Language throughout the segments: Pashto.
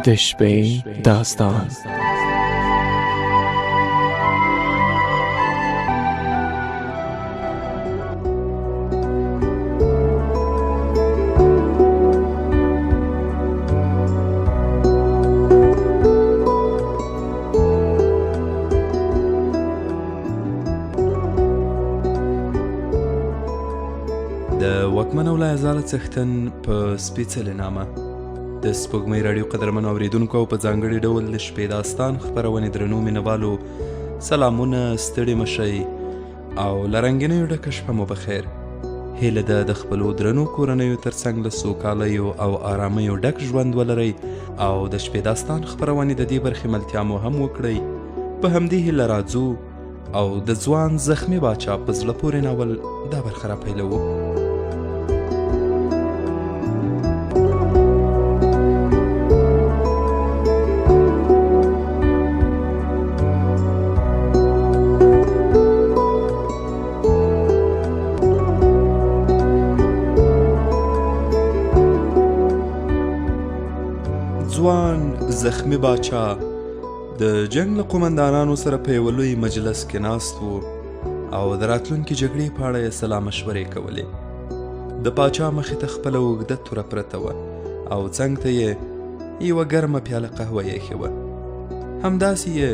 د شپې داستان. د واکمن او لایزاله څښتن په سپېڅلې نامه د سپوږمۍ راډیو قدرمنو اورېدونکو او په ځانګړي ډول د شپې داستان خپرونې درنو مینهوالو سلامونه، ستړي مه شئ او له رنګینیو ډکه شپه مو بخیر. هیله ده د خپلو درنو کورنیو ترڅنګ له سوکالیو او آرامیو ډک ژوند ولرئ او د شپې داستان خپرونې د دې برخې ملتیا مو هم وکړئ. په همدې هیله راځو او د ځوان زخمي باچا په زړه پورې ناول دا برخه را پیلوو. ځوان زخمی باچا د جنګ له قومندانانو سره په یوه لوی مجلس کې ناست و او د راتلونکې جګړې په اړه یې سلا مشورې کولې. د پاچا مخې ته خپله اوږده توره پرته وه او څنګ ته یې یوه ګرمه پیاله قهوه ایښې وه. همداسې یې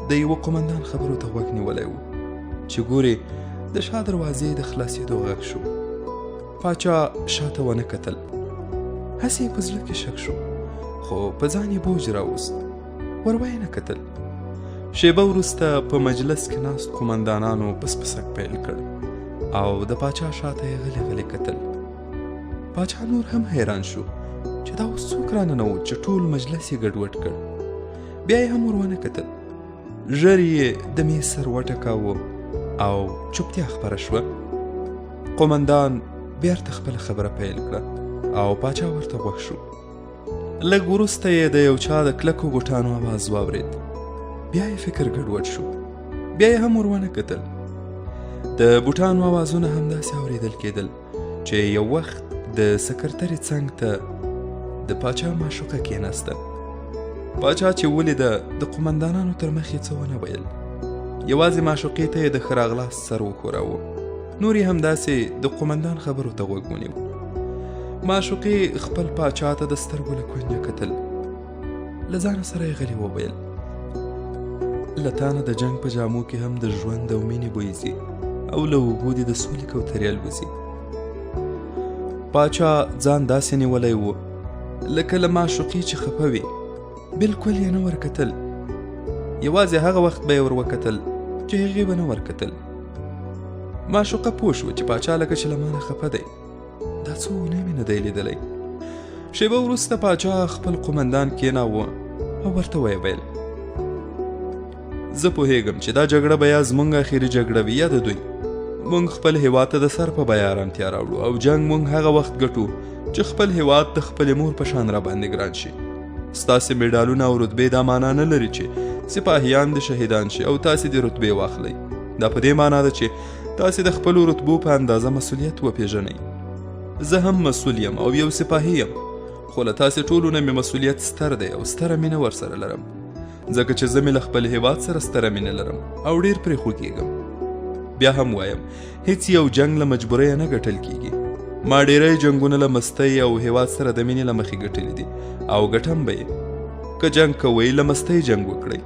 د یوه قومندان خبرو ته غوږ نیولی و چې ګوري د شا دروازې د خلاصېدو غږ شو. پاچا شاته ونه کتل، هسې یې په زړه کې شک شو، خو په ځان یې بوج راوست، ور ویې نه کتل. شیبه وروسته په مجلس کې ناست قومندانانو پس پسک پیل کړ او د پاچا شاته یې غلي غلي کتل. پاچا نور هم حیران شو چې دا اوس څوک راننوت چې ټول مجلس یې ګډوډ کړ. بیا یې هم ور ونه کتل. ژر یې د میز سر وټکاوه او چوپتیا خپره شوه. قومندان بیرته خپله خبره پیل کړه او پاچا ورته غوږ شو. لږ وروسته یې د یو چا د کلکو بوټانو اواز واورېد. بیا یې فکر ګډوډ شو، بیا یې هم ور ونه کتل. د بوټانو اوازونه همداسې اورېدل کېدل چې یو وخت د سکرترې څنګ ته د پاچا معشوقه کېناسته. پاچا چې ولیده د قومندانانو تر مخ یې څه ونه ویل، یوازې معشوقې ته یې د ښه راغلاست سر وښوراوه. نور یې همداسې د قومندان خبرو ته غوږ ونیو. معشوقې خپل پاچا ته د سترګو له کونجه کتل. له ځانه سره یې غلې وویل، له تانه د جنګ په جامو کې هم د ژوند او مینې بوی ځي او له اوږو دې د سولې کوترې الوځي. پاچا ځان داسې نیولی و لکه له معشوقې چې خفه وي، بلکل یې نه ورکتل. یوازې هغه وخت به یې ور وکتل چې هغې به نه ورکتل. معشوقه پوه شوه چې پاچا لکه چې له مانه خفه دی، دا څو اونۍ مې نه دی لیدلی. شېبه وروسته پاچا خپل قومندان کېناوه او ورته ویې ویل، زه پوهېږم چې دا جګړه به یا زموږ اخري جګړه وي یا د دوی. موږ خپل هیواد ته د سر په بیه ارامتیا راوړو او جنګ موږ هغه وخت ګټو چې خپل هیواد د خپلې مور په شان را باندې ګران شي. ستاسې میډالونه او رتبې دا معنا نه لري چې سپاهیان دې شهیدان شي او تاسې دې رتبې واخلئ. دا په دې معنا ده چې تاسې د خپلو رتبو په اندازه مسؤلیت وپېژنئ. زه هم مسؤل یم او یو سپاهي یم، خو له تاسې ټولو نه مې مسؤلیت ستر دی او ستره مینه ورسره لرم، ځکه چې زه مې له خپل هیواد سره ستره مینه لرم او ډېر پرې خوږېږم. بیا هم وایم، هیڅ یو جنګ له مجبورۍ نه ګټل کیږي. ما ډیری جنګونه له مستۍ او هیواد سره د مینې له مخې ګټلي دي او ګټم به یې. که جنګ کوئ له مستۍ جنګ وکړئ.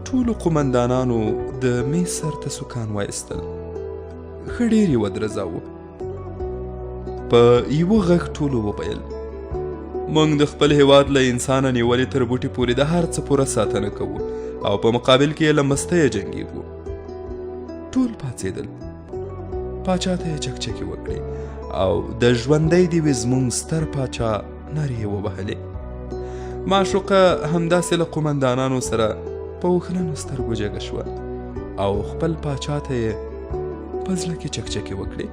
ټولو قومندانانو د میز سر ته سوکان وایستل. ښه ډېر یې ودرزاوه. په یوه غږ ټولو وویل، موږ د خپل هیواد له انسانه نیولې تر بوټي پورې د هر څه پوره ساتنه کوو او په مقابل کې یې له مستیه جنګېږو. ټول پاڅېدل. پاچا ته یې چکچکې وکړې او د ژوندی دې وي زموږ ستر پاچا نارې یې ووهلې. معشوقه همداسې له قومندانانو سره په اوښلنو سترګو جګه شوه او خپل پاچا ته یې په زړه کې چکچکې وکړې.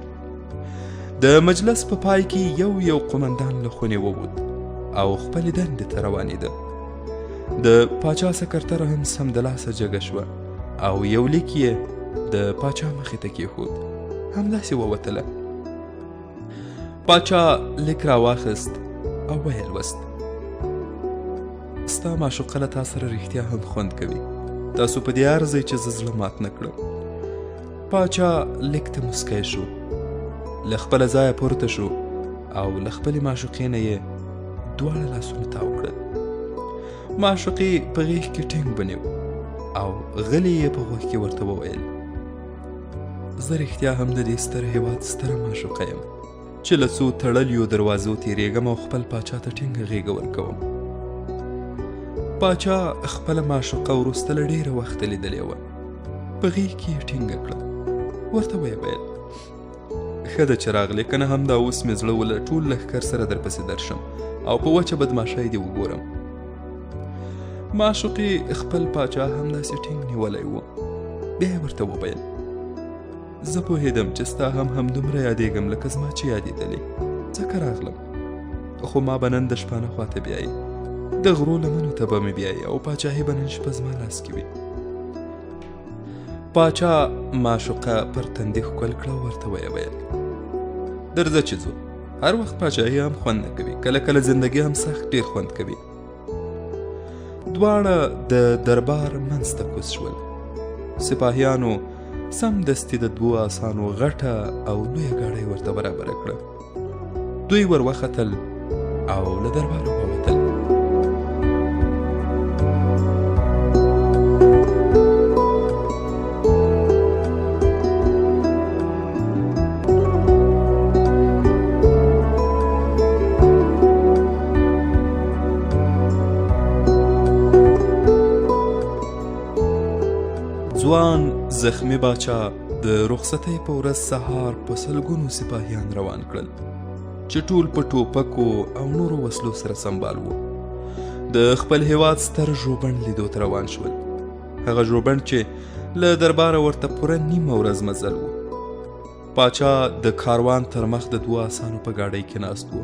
د مجلس په پای کې یو یو قومندان له خونې ووت او خپلې دندې ته روانېده. د پاچا سکرتره هم سمدلاسه جګه شوه او یو لیک یې د پاچا مخې ته کېښود. همداسې ووتله. پاچا لیک راواخیست او ویې لوست. ستا معشوقه له تا سره رښتیا هم خوند کوي. تاسو په دې ارزئ چې زه زړه مات نه کړم. پاچا لیک ته موسکی شو، له خپله ځایه پورته شو او له خپلې معشوقې نه یې دواړه لاسونه تاو کړل. معشوقې په غېږ کې ټینګ ونیو او غلې یې په غوږ کې ورته وویل: زه رښتیا هم د دې ستر هیواد ستره معشوقه یم چې له څو تړلیو دروازو تیریږم او خپل پاچا ته ټینګه غېږه ورکوم. پاچا خپله معشوقه وروسته له ډېره وخته لیدلې وه، په غېږ کې یې ټینګه کړه، ورته ویې ویل: ښه ده چې راغلې، که نه همدا اوس مې زړه و له ټول لښکر سره درپسې درشم او په وچه بدماشۍ دې وګورم. معشوقې خپل پاچا همداسې ټینګ نیولی و. بیا یې ورته وویل: زه پوهېدم چې ستا هم همدومره یادېږم لکه زما چې یادېدلې، ځکه راغلم. خو ما به نن د شپانه خواته بیایې، د غرو لمنو ته به مې بیایې او پاچاهي به نن شپه زما لاس کې وي. پاچا معشوقه پر تندي ښکل کړه او ورته ویې ویل: درځه چې ځو، هر وخت پاچاهي هم خوند نه کوي، کله کله زندګي هم سخت ډېر خوند کوي. دواړه د دربار منځ ته کوز شول. سپاهیانو سمدستي د دوو اسانو غټه او لویه ګاډۍ ورته برابره کړه. دوی ور وختل او له درباره ووتل. ځوان زخمی باچا د رخصتۍ په ورځ سهار په سلګونو سپاهیان روان کړل چې ټول په ټوپکو او نورو وسلو سره سمبال وو. د خپل هیواد ستر ژوبڼ لیدو ته روان شول، هغه ژوبڼ چې له درباره ورته پوره نیمه ورځ مزل و. پاچا د کاروان تر مخ د دوو اسانو په ګاډۍ کې ناست و.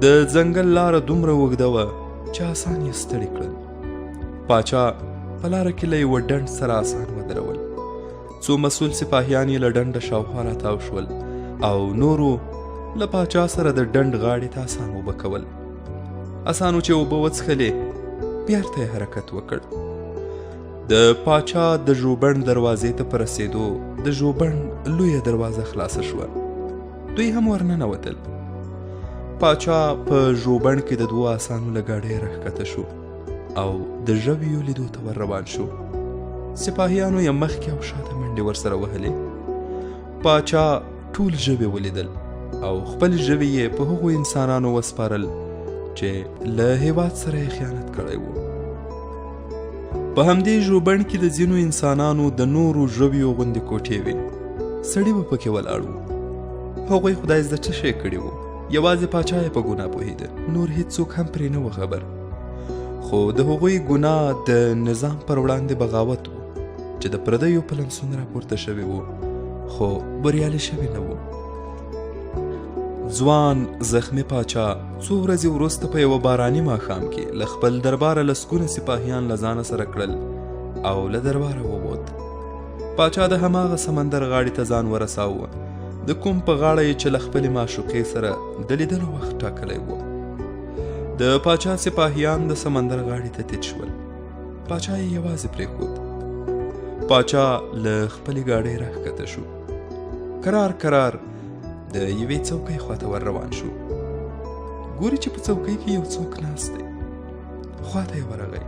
د ځنګل لاره دومره اوږده وه چې اسان یې ستړي کړل. پاچا په لاره کې له یوه ډنډ سره اسان ودرول. څو مسول سپاهیان یې له ډنډه شاوخوا راتاو شول او نورو له پاچا سره د ډنډ غاړې ته اسان اوبه کول. اسانو چې اوبه وڅښلې بیرته یې حرکت وکړ. د پاچا د ژوبڼ دروازې ته په رسېدو د ژوبڼ لویه دروازه خلاصه شوه. دوی هم ورننوتل. پاچا په ژوبڼ کې د دوو اسانو له ګاډۍ راښکته شو او د ژویو لیدو ته ور روان شو. سپاهیانو یې مخکې او شاته منډې ورسره وهلې. پاچا ټول ژوي ولیدل او خپل ژوي یې په هغو انسانانو وسپارل چې له هیواد سره یې خیانت کړی و. په همدې ژوبڼ کې د ځینو انسانانو د نورو ژویو غوندې کوټې وې. سړي به پکې ولاړ وو. هغوی خدای زده څه شی کړي وو، یوازې پاچا یې په ګناه پوهېده، نور هیڅوک هم پرې نه و خبر. خو د هغوی ګناه د نظام پر وړاندې بغاوت و چې د پردیو په لمسون راپورته شوی و، خو بریالي شوي نه وو. ځوان زخمی پاچا څو ورځې وروسته په یوه باراني ماښام کې له خپل درباره لسګونه سپاهیان له ځانه سره کړل او له درباره ووت. پاچا د هماغه سمندر غاړې ته ځان ورساوه د کوم په غاړه یې چې له خپلې معشوقې سره د لیدلو وخت ټاکلی و. د پاچا سپاهیان د سمندر غاړې ته تیت شول. پاچا یې یوازې پرېښود. پاچا له خپلې ګاډۍ راښکته شو. کرار کرار د یوې څوکۍ خواته ور روان شو. ګوري چې په څوکۍ کې یو څوک ناست دی. خواته یې ورغی،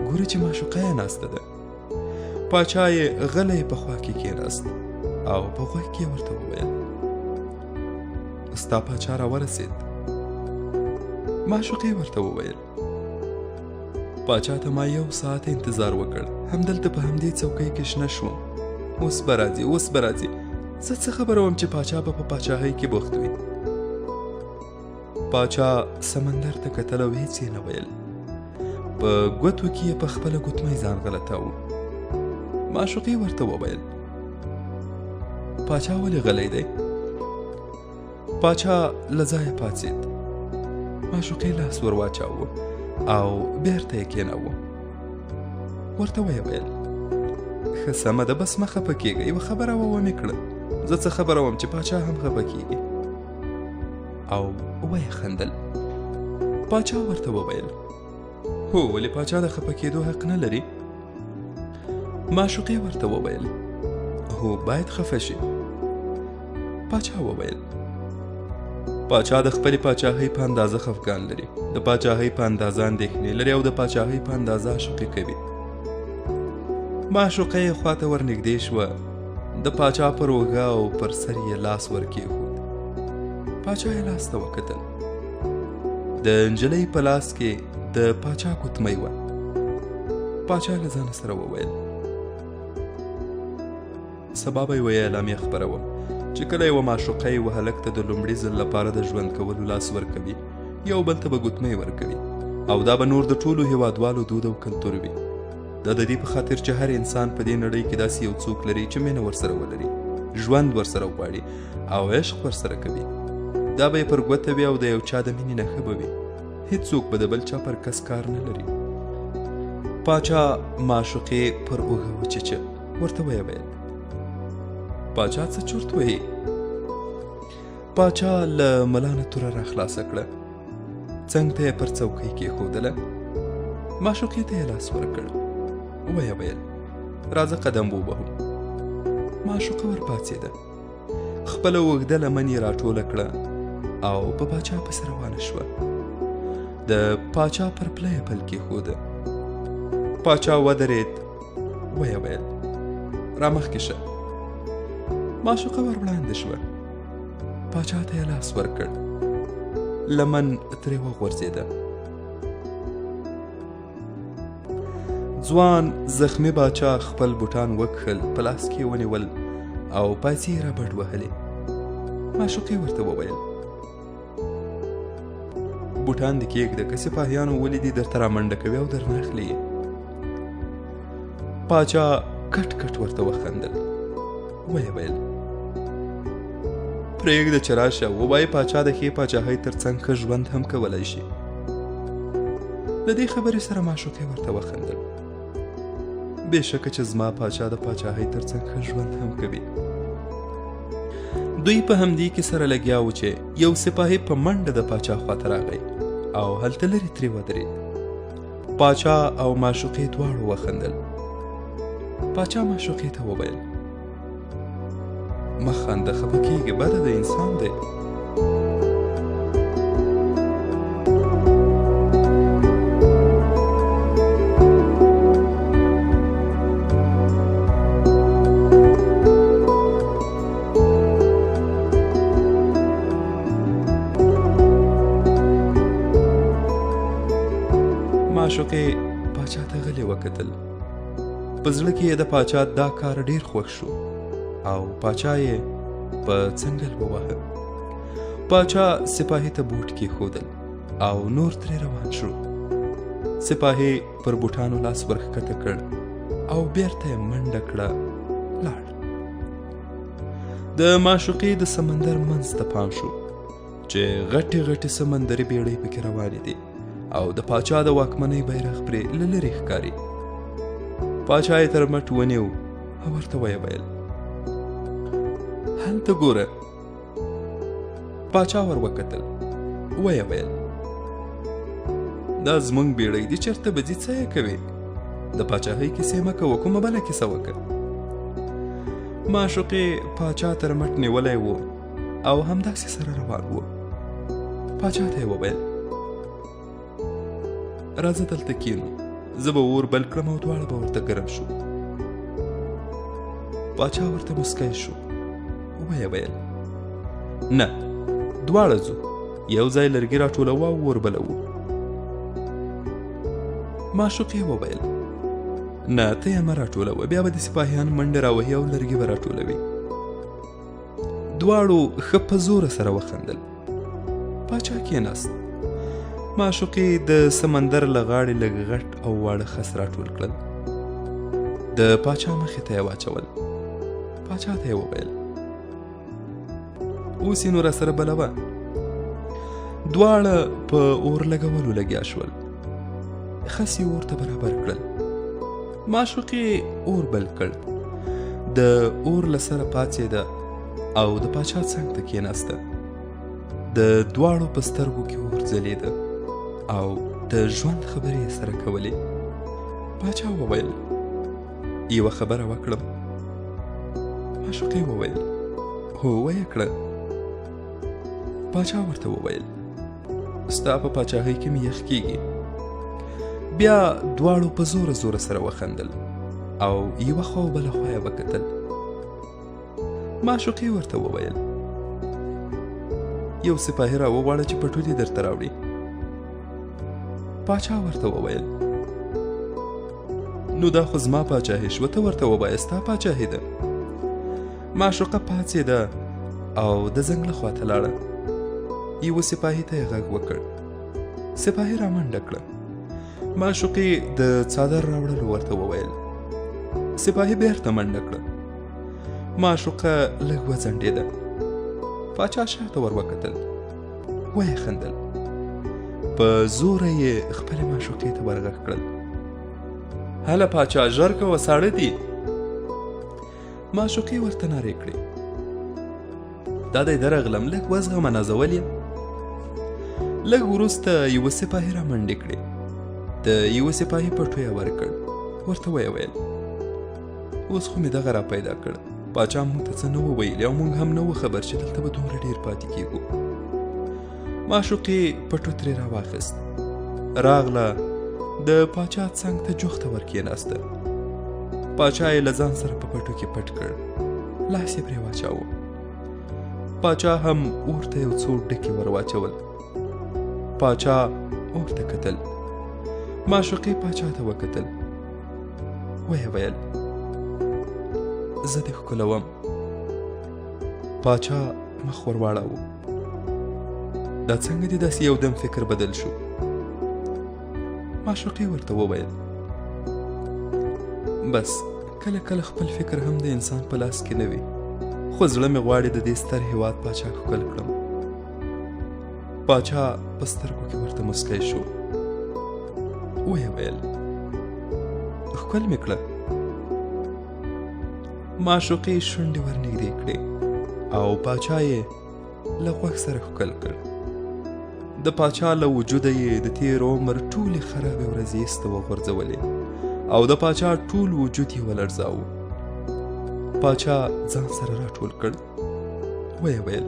ګوري چې معشوقه یې ناسته ده. پاچا یې غلی په خوا کې کېناست او په غوږ کې ورته وویل: ستا پاچا راورسېد. معشوقې ورته وویل: پاچا ته ما یو ساعت انتظار وکړ، همدلته په همدې څوکۍ کې شنه شوم. اوس به راځي، اوس به راځي. زه څه خبره وم چې پاچا به په پاچاهۍ کې بوخت وي. پاچا سمندر ته کتل او هیڅ یې نه ویل. په ګوتو کې یې په خپله ګوتمۍ ځان غلطاوه. معشوقې ورته وویل: پاچا ولې غلی دی؟ پاچا له ځایه پاڅېد. معشوقې لاس ور واچاوه او بیرته یې کېناوه. ورته ویې ویل: ښه سمه ده، بس مه خفه کېږه، یوه خبره وه ومې کړه. زه څه خبره وم چې پاچا هم خفه کېږي. او ویې خندل. پاچا ورته وویل: هو، ولې پاچا د خفه کېدو حق نه لري؟ معشوقې ورته وویل: هو، باید خفه شي. پاچا وویل: پاچا د خپلې پاچاهۍ په اندازه خفګان لري، د پاچاهۍ په اندازه اندېښنې لري او د پاچاهۍ په اندازه عاشقي کوي. معشوقه یې خواته ورنږدې شوه، د پاچا پر اوږه او پر سر یې لاس ورکېښود. پاچا یې لاس ته وکتل. د نجلۍ په لاس کې د پاچا ګوتمۍ وه. پاچا له ځانه سره وویل: سبا به یوه اعلامیه خپروم چې کله یوه معشوقه یوه هلک ته د لومړي ځل لپاره د ژوند کولو لاس ورکوي، یو بل ته به ګوتمۍ ورکوي او دا به نور د ټولو هیوادوالو دود او کلتور وي. دا د دې په خاطر چې هر انسان په دې نړۍ کې داسې یو څوک لري چې مینه ورسره ولري، ژوند ورسره غواړي او عشق ورسره کوي. دا به یې پر ګوته وي او د یو چا د مینې نښه به وي. هیڅوک به د بل چا پر کس کار نه لري. پاچا معشوقې پر اوږه وچیچه، ورته ویې ویل: پاچا څه چورت وهي؟ پاچا له ملا نه توره راخلاصه کړه، څنګ ته یې پر څوکۍ کېښودله، معشوقې ته یې لاس ورکړ، ویې ویل: راځه قدم ووهو. معشوقه ورپاڅېده، خپله اوږده لمن یې راټوله کړه او په پاچا پسې روانه شوه. د پاچا پر پله یې پل کېښوده. پاچا ودرېد، ویې ویل: رامخکې شه. معشوقه ور وړاندې شوه، پاچا ته یې لاس ورکړ، لمن ترې وغورځېده. ځوان زخمی باچا خپل بوټان وکښل، په لاس کې یې ونیول او پایڅې یې رابډ وهلې. معشوقې ورته وویل: بوټان دې کېږده، که سپاهیانو ولیدي درته رامنډه کوي او درنه اخلي یې. پاچا کټ کټ ورته وخندل، ویې ویل: پرېږده چې راشه ووایي پاچا د ښې پاچاهۍ تر څنګ ښه ژوند هم کولی شي. له دې خبرې سره معشوقې ورته وخندل: بېشکه چې زما پاچا د پاچاهۍ تر څنګ ښه ژوند هم کوي. دوی په همدې کې سره لګیا وو چې یو سپاهي په منډه د پاچا خواته راغی او هلته لرې ترې ودرېد. پاچا او معشوقې دواړو وخندل. پاچا معشوقې ته وویل: مه خنده، خفه کېږي، بده د انسان دی. معشوقې پاچا ته غلې وکتل. په زړه کې یې د پاچا دا کار ډیر خوښ شو او پاچا یې په څنګل وواهه. پاچا سپاهي ته بوټ کېښودل او نور ترې روان شو. سپاهي پر بوټانو لاس ورښکته کړ او بیرته یې منډه کړه، لاړ. د معشوقې د سمندر منځ ته پام شو چې غټې غټې سمندري بیړۍ پکې روانې دي او د پاچا د واکمنۍ بیرغ پرې له لرې ښکاري. پاچا یې تر مټ ونیو او ورته ویې ویل: هلته ګوره. پاچا ور وکتل، ویې ویل: دا زموږ بیړۍ دي، چېرته به ځي، څه یې کوې؟ د پاچاهۍ کیسې مه کوه، کومه بله کیسه وکړه. معشوقې پاچا تر مټ نیولی و او همداسې سره روان و. پاچا ته یې وویل: راځه دلته کینو، زه به اور بل کړم او دواړه به ورته ګرم شو. پاچا ورته مسکی شو، ویې ویل: نه، دواړه ځو، یو ځای لرګي راټولوو او اور بلوو. معشوقې وویل: نه، ته یې مه راټولوه، بیا به د سپاهیان منډې راوهي او لرګي به راټولوي. دواړو ښه په زوره سره وخندل. پاچا کېناست. معشوقې د سمندر له غاړې لږ غټ او واړه خس راټول کړل، د پاچا مخې ته یې واچول. پاچا ته یې وویل: اوس یې نو راسره بلوه. دواړه په اور لګولو لګیا شول. خس یې اور ته برابر کړل. معشوقې اور بل کړ، د اور له سره پاڅېده او د پاچا څنګ ته کېناسته. د دواړو په سترګو کې اور ځلېده او د ژوند خبرې یې سره کولې. پاچا وویل، یوه خبره وکړم؟ معشوقې وویل، هو ویې کړه. پاچا ورته وویل، ستا په پاچاهۍ کې مې یخ کیږي. بیا دواړو په زوره زوره سره وخندل او یوه خوا او بله خوا یې وکتل. معشوقې ورته وویل، یو سپاهي را وغواړه چې پټو دې درته راوړي. پاچا ورته وویل، نو دا خو زما پاچاهي شوه، ته ورته ووایه ستا پاچاهي ده. معشوقه پاڅېده او د ځنګله خواته لاړه. یوه سپاهي ته یې غږ وکړ. سپاهي رامنډه کړه. معشوقې د څادر راوړلو ورته وویل. سپاهي بیرته منډه کړه. معشوقه لږ وځنډېده. پاچا شاته ور وکتل، ویې خندل. په زوره یې خپلې معشوقې ته ورغږ کړل، هله پاچا ژر کوه، ساړه دي. معشوقې ورته نارې کړې، دا دی درغلم، لږ وزغمه، نازول یم. لږ وروسته یوه سپاهي رامنډې کړې. د یوه سپاهي پټو یې ورکړ، ورته ویې ویل، اوس خو مې دغه را پیدا کړ. پاچا موږ ته څه نه وو ویلي او موږ هم نه وو خبر چې دلته به دومره ډېر پاتې کیږو. معشوقې پټو ترې راواخیست، راغله د پاچا څنګ ته جوخته ورکېناسته. پاچا یې له ځان سره په پټو کې پټ کړ، لاس یې پرې واچاوه. پاچا هم اور ته یو څو ډکې ور واچول. پاچا اور ته کتل، معشوقې پاچا ته وکتل، ویې ویل، زه دې ښکلوم. پاچا مخ ور واړاوه، دا څنګه دې داسې یو دم فکر بدل شو؟ معشوقې ورته وویل، بس کله کله خپل فکر هم د انسان په لاس کې نه وي، خو زړه مې غواړي د دې ستر هیواد پاچا ښکل کړم. پاچا په سترګو کې ورته مسکی شو، ویې ویل، ښکل مې کړه. معشوقې شونډې ورنږدې کړې او پاچا یې له غوږ سره ښکل کړ. د پاچا له وجوده یې د تېر عمر ټولې خرابې ورځې ایسته وغورځولې او د پاچا ټول وجود یې ولړزاوه. پاچا ځان سره راټول کړ، ویې ویل،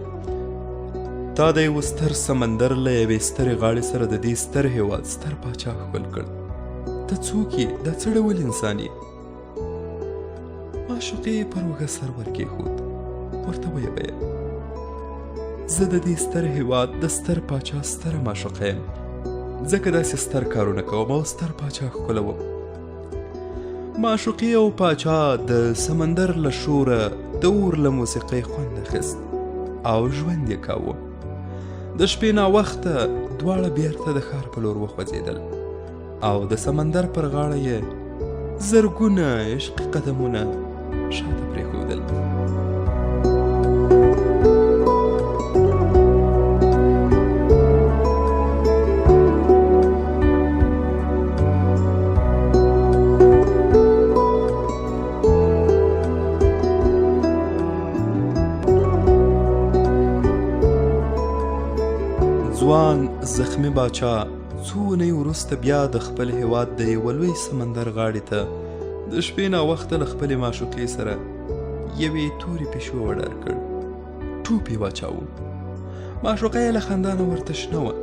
تا د یوه ستر سمندر له یوې سترې غاړې سره د دې ستر هیواد ستر پاچا ښکل کړ. ته څوک یې؟ دا څه ډول انسان یې؟ معشوقې یې پر اوږه سر ورکېښود، ورته ویې ویل، زه د دې ستر هیواد د ستر پاچا ستره معشوقه یم، ځکه داسې ستر کارونه کوم او ستر پاچا ښکلوم. معشوقې او پاچا د سمندر له شوره د اور له موسیقۍ خوند اخیست او ژوند یې کاوه. د شپې ناوخته دواړه بیرته د ښار په لور وخوځېدل او د سمندر پر غاړه یې زرګونه عشقي قدمونه شاته پرېښودل. ځوان زخمی باچا څو اونۍ وروسته بیا د خپل هیواد د یوه لوی سمندر غاړې ته د شپې ناوخته له خپلې معشوقې سره یوې تورې پیشو وډار کړ، ټوپ یې واچاوه. معشوقه یې له خندا نه ورته شنه وه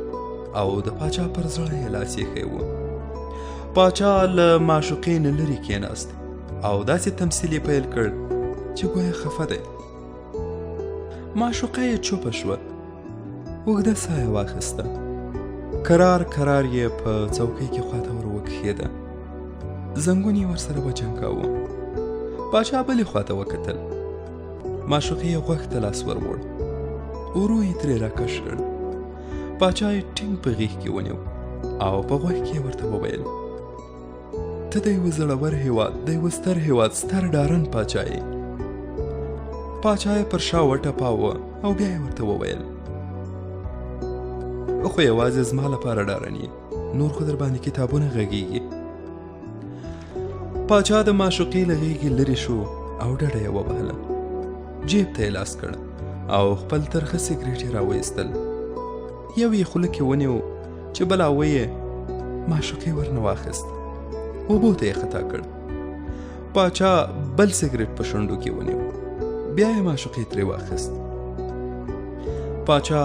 او د پاچا پر زړه یې لاس ایښی و. پاچا له معشوقې نه لرې کېناست او داسې تمثیل یې پیل کړ چې ګویا خفه دی. معشوقه یې چوپه شوه، اوږده ساه یې واخیسته، کرار کرار یې په څوکۍ کې خواته ور وکښېده، زنګون یې ورسره وجنګاوه. پاچا بلې خواته وکتل، معشوقې یې غوږ ته لاس ور وړ، ورو یې ترې راکش کړ. پاچا یې ټینګ په غېږ کې ونیو او په غوږ کې یې ورته وویل، ته د یوه زړور هیواد، د یوه ستر هیواد ستر ډارن پاچا یې. پاچا یې پر شا وټپاوه او بیا یې ورته وویل، خو یوازې زما لپاره ډارن یې، نور خو در باندې کتابونه غږیږي. پاچا د معشوقې له غېږې لرې شو او ډډه یې ووهله، جیب ته یې لاس کړ او خپل ترخه سګرېټ یې راوایستل. یو یې خوله کې ونیو چې بلاوه یې معشوقې ورنه واخیست، اوبو ته یې خطا کړ. پاچا بل سګرټ په شونډو کې ونیو، بیا یې معشوقې ترې واخیست. پاچا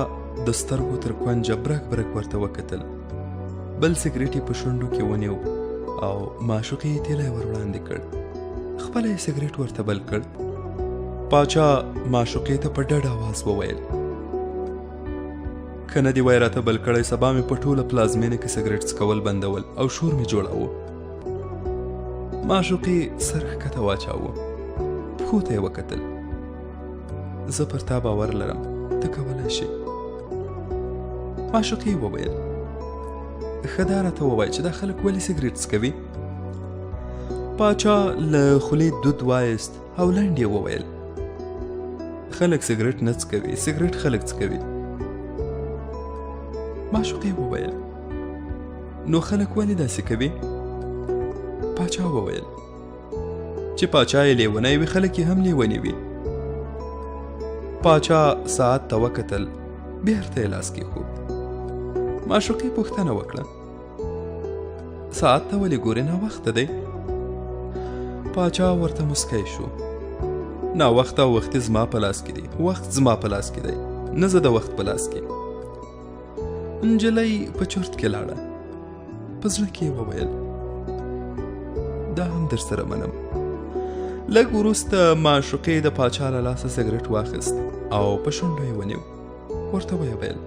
د سترګو تر کونجه برک برک ورته وکتل، بل سګرټ یې په شونډو کې ونیو او معشوقې یې تیلی ور وړاندې کړ. خپله یې سګرټ ورته بل کړ. پاچا معشوقې ته په ډډ اواز وویل، که نه دې وای راته بل کړی، سبا مې په ټوله پلازمېنه کې سګرټ څکول بندول او شور مې جوړاوه. معشوقې سر ښکته واچاوه، پښو ته یې وکتل. زه پر تا باور لرم، ته کولی شې. معشوقې وویل، ښه دا راته ووایه چې دا خلک ولې سګرټ څکوي؟ پاچا له خولې دود وایست او لنډ یې وویل، خلک سګرټ نه څکوي، سګرټ خلک څکوي. معشوقې وویل، نو خلک ولې داسې کوي؟ پاچا وویل، چې پاچا یې لیونی وي، خلک یې هم لیوني وي. پاچا ساعت ته وکتل، بیرته یې لاس کېښود. معشوقې پوښتنه وکړه، ساعت ته ولې ګورې، ناوخته دی؟ پاچا ورته موسکی شو، ناوخته او وختي زما په لاس کې دی، وخت زما په لاس کې دی، نه زه د وخت په لاس کې. نجلۍ په چورت کې لاړه، په زړه کې یې وویل، دا هم در سره منم. لږ وروسته معشوقې د پاچا له لاسه سګرټ واخیست او په شونډو یې ونیو. ورته ویې ویل،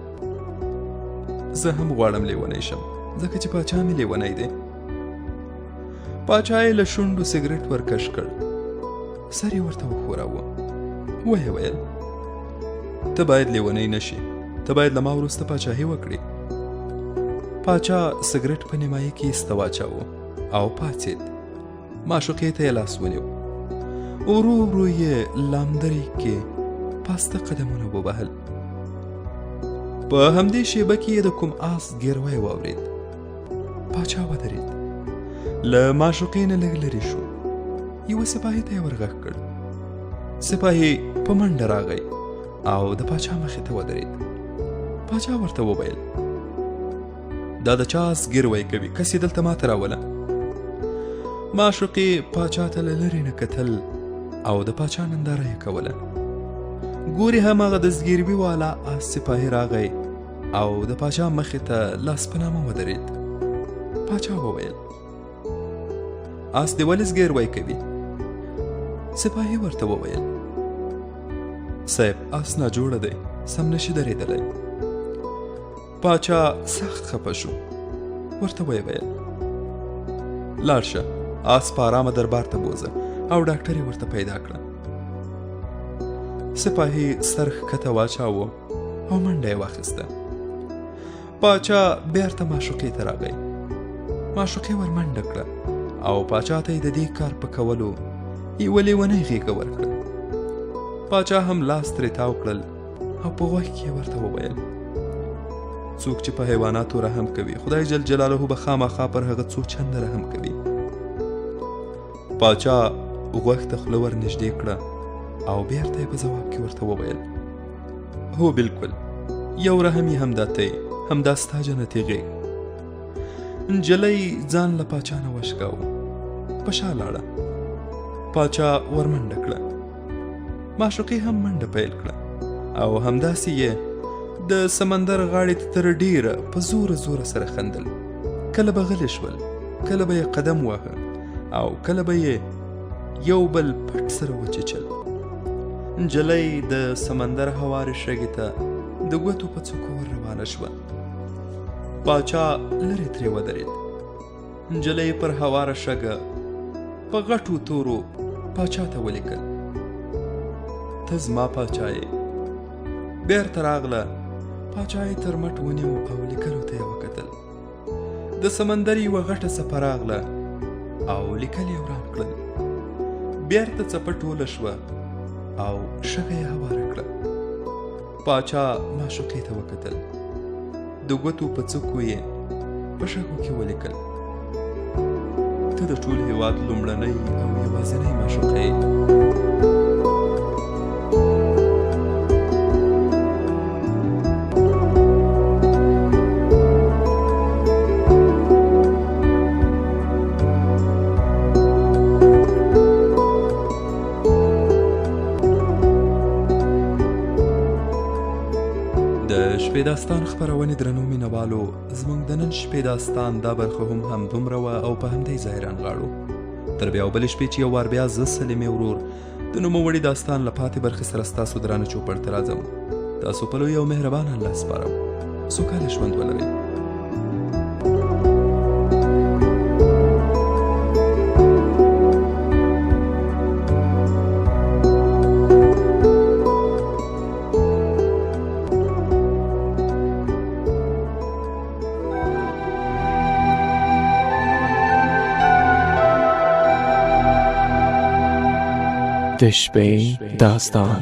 زه هم غواړم لیونی شم، ځکه چې پاچا مې لیونی دی. پاچا یې له شونډو سګرټ ورکش کړ، سر یې ورته وښوراوه، ویې ویل، ته باید لیونی نه شې، ته باید له ما وروسته پاچاهي وکړې. پاچا سګرټ په نیمایي کې ایسته واچاوه او پاڅېد. معشوقې ته یې لاس ونیو، ورو ورو یې لامدرې کې پاسته قدمونه ووهل. په همدې شیبه کې یې د کوم آس ګیروی واورېد. پاچا ودرېد، له معشوقې نه لږ لرې شو، یوه سپاهي ته یې ورغږ کړ. سپاهي په منډه راغی او د پاچا مخې ته ودرېد. پاچا ورته وویل، دا د چا آس ګیروی کوي؟ کس یې دلته ماته راوله. معشوقې پاچا ته له لرې نه کتل او د پاچا ننداره یې کوله. ګوري هماغه د زګیروي والا آس سپاهي راغی او د پاچا مخې ته لاس په نامه ودرېد. پاچا وویل، آس دې ولې زګیروی کوي؟ سپاهي ورته وویل، صاحب آس ناجوړه دی، سم نشي درېدلی. پاچا سخت خفه شو، ورته ویې ویل، لاړ شه، آس په آرامه دربار ته بوځه او ډاکټر یې ورته پیدا کړه. سپاهي سر ښکته واچاوه او منډه یې واخیسته. پاچا بیرته معشوقې ته راغی. معشوقې ور منډه کړه او پاچا ته یې د دې کار په کولو یوه لیونۍ غېږه ورکړه. پاچا هم لاس ترې تاو کړل او په غوږ کې یې ورته وویل، څوک چې په حیواناتو رحم کوي، خدای جل جلاله به خامخا پر هغه څو چنده رحم کوي. پاچا غوږ ته خوله ورنږدې کړه او بیرته یې په ځواب کې ورته وویل، هو بالکل، یو رحم یې همدا ته یې، همدا ستا جنتي غېږ. نجلۍ ځان له پاچا نه وشکاوه، په شا لاړه. پاچا ورمنډه کړه، معشوقې هم منډه پیل کړه او همداسې یې د سمندر غاړې ته تر ډېره په زوره زوره سره خندل. کله به غلې شول، کله به یې قدم واهه او کله به یې یو بل پټ سره وچیچل. نجلۍ د سمندر هوارې شګې ته د ګوتو په څوکو ور روانه شوه. پاچا لرې ترې ودرېد. نجلۍ پر هواره شګه په غټو تورو پاچا ته ولیکل، ته زما پاچا یې. بیرته راغله، پاچا یې تر مټ ونیو او لیکلو ته یې وکتل. د سمندر یوه غټه څپه راغله او لیکل یې وران کړل. بیرته څپه ټوله شوه او شګه یې هواره کړه. پاچا معشوقې ته وکتل، د ګوتو په څوکو یې په شګو کې ولیکل، ته د ټول هیواد لومړنۍ او یوازینۍ معشوقه یې. شپې داستان خپرونې درنو مینهوالو، زموږ د نن شپې داستان دا برخه هم همدومره وه او په همدې ځای رانغاړو. تر بیا او بلې شپې چې یو وار بیا زه سلیمې ورور د نوموړي داستان له پاتې برخې سره ستاسو درانه چوپړ ته راځم. تاسو په لوی او مهربان الله سپارم. سوکاله ژوند ولرئ. د شپې داستان.